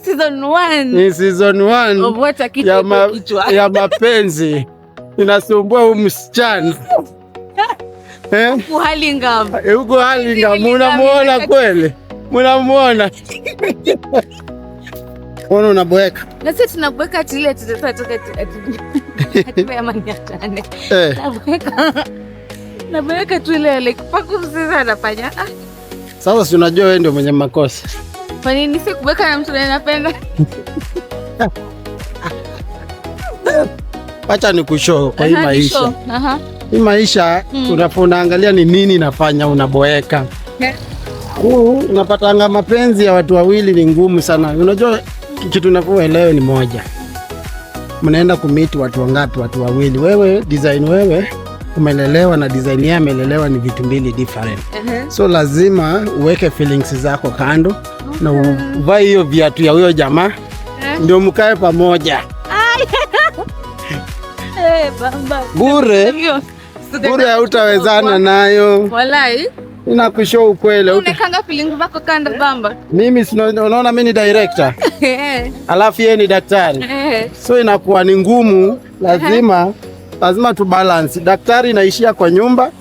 Season 1 Ni season 1 of Wacha Kichwa ya, Ikuwe Kichwa. Ya mapenzi inasumbua huyu msichana, eh? Kuhalingam. Huko Halinga munamuona kweli? Munamuona? Mbona unaboeka? Na sisi tunaboeka tile tutatoka ati ama niachane. Eh. Naboeka. Naboeka tu ile like paku sasa anafanya. Ah, Sasa si unajua wewe ndio mwenye makosa. kwa nini si kubweka na mtu napenda? Wacha nikushow kwa hii maisha. Aha. Hii maisha unaangalia ni nini inafanya unaboeka. Huu unapatanga mapenzi ya watu wawili ni ngumu sana. Unajua kitu unapoelewa ni moja. Mnaenda kumeet watu wangapi? Watu wawili. Wewe design, wewe umelelewa na design yeye amelelewa ni vitu mbili different. So lazima uweke feelings zako kando na uvae hiyo viatu ya huyo jamaa ndio mkae pamoja. Eh, bamba. Bure Hiyo. bure hautawezana nayo. Walai. Ninakushow ukweli. Unawekanga feelings zako kando, bamba. Mimi unaona mimi ni director alafu yeye ni daktari, so inakuwa ni ngumu, lazima tu balance. Daktari inaishia kwa nyumba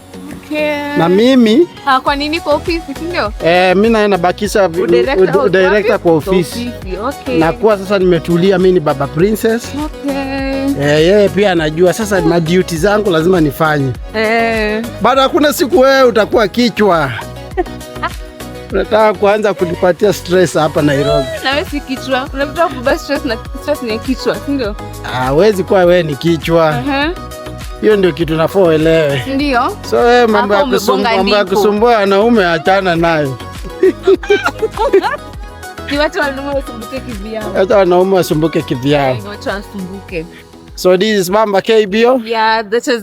na mimi Ah, kwa nini kwa ofisi, si ndio? Eh, mi naye nabakisha Udirector director kwa ofisi. Nakuwa sasa nimetulia, mi ni baba princess. Eh, yeye pia anajua sasa maduty zangu lazima nifanye. Bado hakuna siku wewe utakuwa kichwa. Unataka kuanza kunipatia stress hapa Nairobi. Na wewe si kichwa. Unataka kubeba stress na stress ni ya kichwa, si ndio? Ah, huwezi kuwa wewe ni kichwa. Hiyo ndio kitu nafaa uelewe. Ndio. So wewe mambo ya Hapo umebonga kusumbua, mambo ya ndipo. kusumbua wanaume achana nayo. Ni watu wanaume wasumbuke kivyao. Hata wanaume wasumbuke kivyao. Watu wasumbuke. So this is Bamba KBO. Yeah, that is